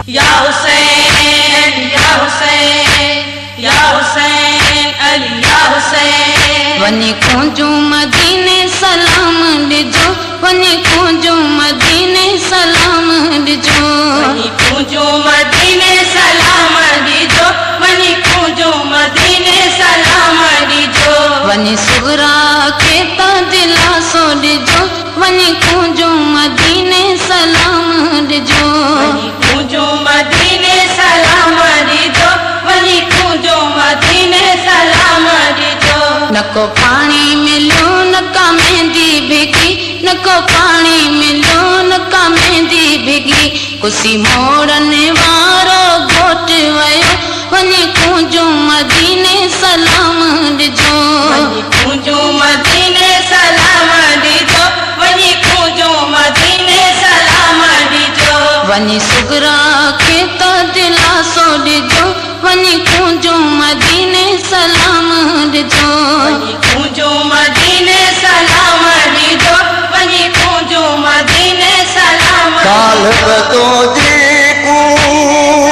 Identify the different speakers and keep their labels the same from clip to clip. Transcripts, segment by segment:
Speaker 1: या हुसैन या हुसैन या हुसैन अली या हुसैन।
Speaker 2: वञी कुंजूं मदीने सलाम ॾिजो, वञी कुंजूं मदीने सलाम ॾिजो।
Speaker 1: वञी कुंजूं मदीने सलाम ॾिजो, वञी कुंजूं मदीने सलाम ॾिजो।
Speaker 2: वञी सुगरा खे त दिलासो ॾिजो, वञी कुंजूं मदीने सलाम ॾिजो।
Speaker 1: वञी कुंजूं मदीने सलाम ॾिजो, वञी कुंजूं मदीने सलाम ॾिजो।
Speaker 2: न को पाणी मिलियो न का मेहंदी भिगी, न को पाणी मिलियो न का मेहंदी भिगी। कुसी मोड़न वारो घोट वियो, वञी कुंजूं मदीने सलाम ॾिजो।
Speaker 1: वञी कुंजूं मदीने सलाम ॾिजो, वञी कुंजूं मदीने सलाम ॾिजो।
Speaker 2: वञी सुगरा खे त दिलासो ॾिजो, वञी कुंजूं मदीने सलाम ॾिजो।
Speaker 1: वञी कुंजूं मदीने सलाम ॾिजो, वञी कुंजूं मदीने सलाम।
Speaker 3: काल तुंहिंजी कूंजड़ी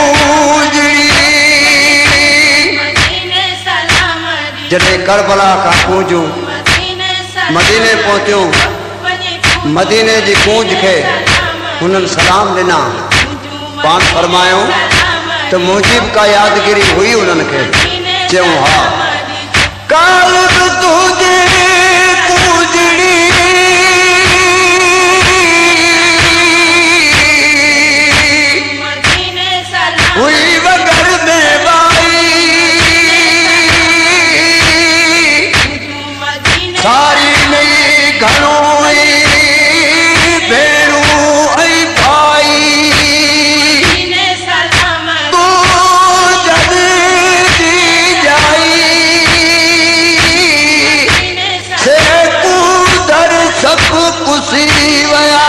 Speaker 1: मदीने सलाम ॾिजो,
Speaker 3: जॾहिं करबला खां कूंजूं
Speaker 1: मदीने सलाम
Speaker 3: मदीने पहुतियूं,
Speaker 1: वञी कुंजूं
Speaker 3: मदीने जी कूंज खे हुननि सलाम ॾिना। पाण फरमायो त मुंहिंजी बि का यादगिरी हुई हुननि खे, चयूं हा। काल बि तुंहिंजी कूंजड़ी
Speaker 1: मदीने सलाम
Speaker 3: हुई वगर में वाई,
Speaker 1: मदीने
Speaker 3: सारी नई घणो ई भेणूं ऐं भाई।
Speaker 1: मदीने सलाम
Speaker 3: तूं जॾहिं जी ॼाई,
Speaker 1: मदीने सलाम
Speaker 3: से कूदर सभु कुसी विया।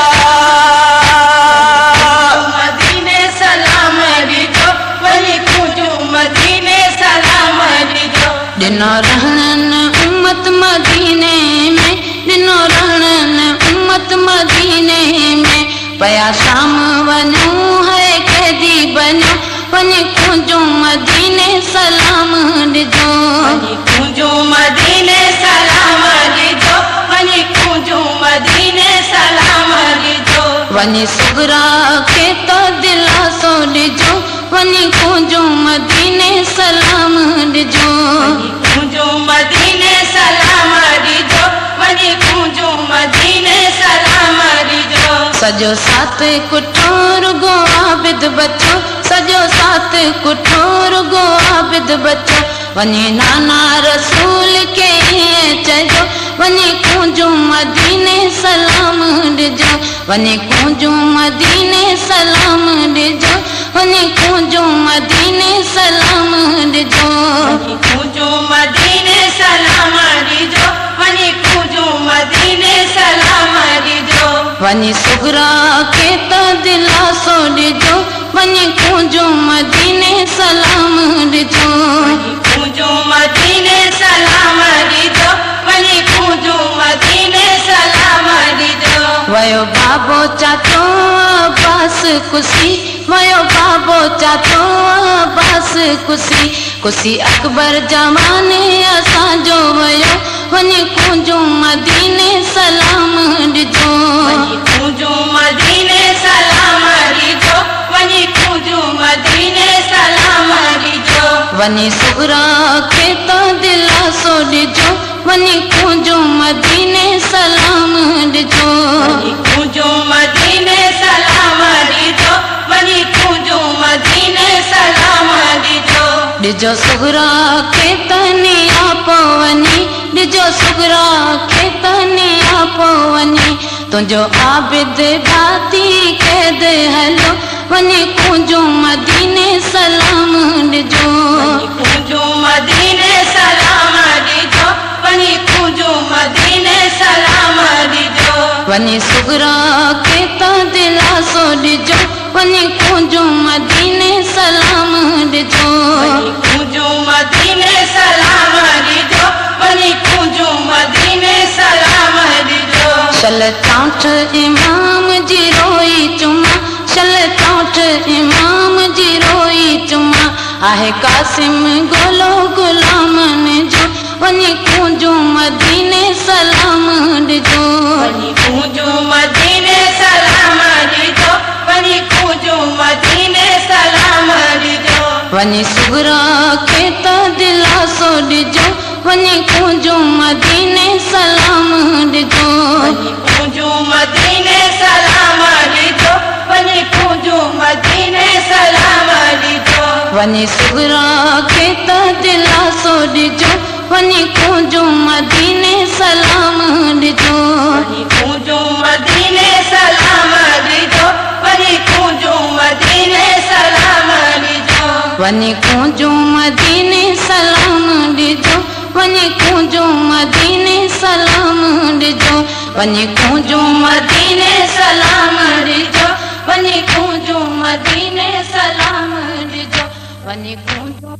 Speaker 1: मदीने सलाम ॾिजो, वञी कुंजूं मदीने सलाम ॾिजो।
Speaker 2: ॾिनो रहण उम्मत मदीने में, ॾिनो रहण उम्मत मदीने में। पया शाम वञूं है कैदी बनियो, वञी कुंजूं मदीने सलाम ॾिजो।
Speaker 1: वञी कुंजूं मदीने सलाम ॾिजो, वञी कुंजूं मदीने सलाम ॾिजो।
Speaker 2: वञी सुगरा खे त दिलासो ॾिजो, वञी कुंजूं मदीने सलाम ॾिजो।
Speaker 1: वञी कुंजूं मदीने सलाम ॾिजो, वञी कुंजूं मदीने सलाम ॾिजो।
Speaker 2: सॼो सात कुठो रुगो आबिद बचो, सॼो सात कुठो रुगो आबिद बचो। वञी नाना रसूल खे ईअं चइजो, वञी कुंजूं मदीने सलाम ॾिजो। वञी कुंजूं मदीने सलाम ॾिजो, वञी कुंजूं मदीने सलाम ॾिजो।
Speaker 1: वञी कुंजूं मदीने सलाम ॾिजो, वञी कुंजूं मदीने सलाम ॾिजो।
Speaker 2: वञी सुगरा खे त दिलासो ॾिजो, वञी कुंजूं मदीने सलाम ॾिजो।
Speaker 1: वञी कुंजूं मदीने सलाम ॾिजो, वञी कुंजूं मदीने सलाम ॾिजो।
Speaker 2: वयो बाबो चाचो अब्बास कुसी, वयो बाबो चाचो अब्बास कुसी। कुसी अकबर जमाने असांजो वयो, वञी कुंजूं मदीने सलाम ॾिजो।
Speaker 1: वञी कुंजूं मदीने सलाम ॾिजो, वञी कुंजूं मदीने सलाम ॾिजो।
Speaker 2: वञी सुगरा खे त दिलासो ॾिजो, वञी कुंजूं मदीने सलाम ॾिजो।
Speaker 1: वञी कुंजूं मदीने सलाम ॾिजो, वञी कुंजूं मदीने सलाम ॾिजो।
Speaker 2: ॾिजो सुगरा खे त नियापो वञी, ॾिजो सुगरा खे त नियापो वञी। तुंहिंजो आबिद भाती क़ैद हलो, वञी कुंजूं मदीने सलाम ॾिजो।
Speaker 1: वञी कुंजूं मदीने सलाम ॾिजो, वञी कुंजूं मदीने सलाम ॾिजो।
Speaker 2: वञी सुगरा खे त दिलासो ॾिजो, वञी कुंजूं मदीने सलाम ॾिजो।
Speaker 1: वञी कुंजूं मदीने सलाम ॾिजो, वञी कुंजूं मदीने सलाम ॾिजो।
Speaker 2: शल चौंठ इमाम जी रोई चुमा, शल चौंठ इमाम جي روئي چمان. آهي قاسم گولو غلامن جو، وڃي ڪونجون مديني سلام ڏجو.
Speaker 1: وڃي ڪونجون مديني سلام ڏجو، وڃي ڪونجون مديني سلام ڏجو.
Speaker 2: وڃي صغرا کي ته دلاسو ڏجو، وڃي ڪونجون مديني سلام ڏجو.
Speaker 1: وڃي ڪونجون مديني سلام ڏجو، وڃي ڪونجون مديني سلام ڏجو.
Speaker 2: وڃي صغرا کي ته دلاسو ڏجو، وڃي ڪونجون مديني سلام ڏجو.
Speaker 1: وڃي ڪونجون مديني سلام ڏجو، وڃي ڪونجون مديني سلام ڏجو.
Speaker 2: وڃي ڪونجون مديني سلام ڏجو، وڃي ڪونجون مديني سلام ڏجو. وڃي ڪونجون مديني سلام ڏجو، وڃي ڪونجون مديني سلام ڏجو. وڃي ڪونجون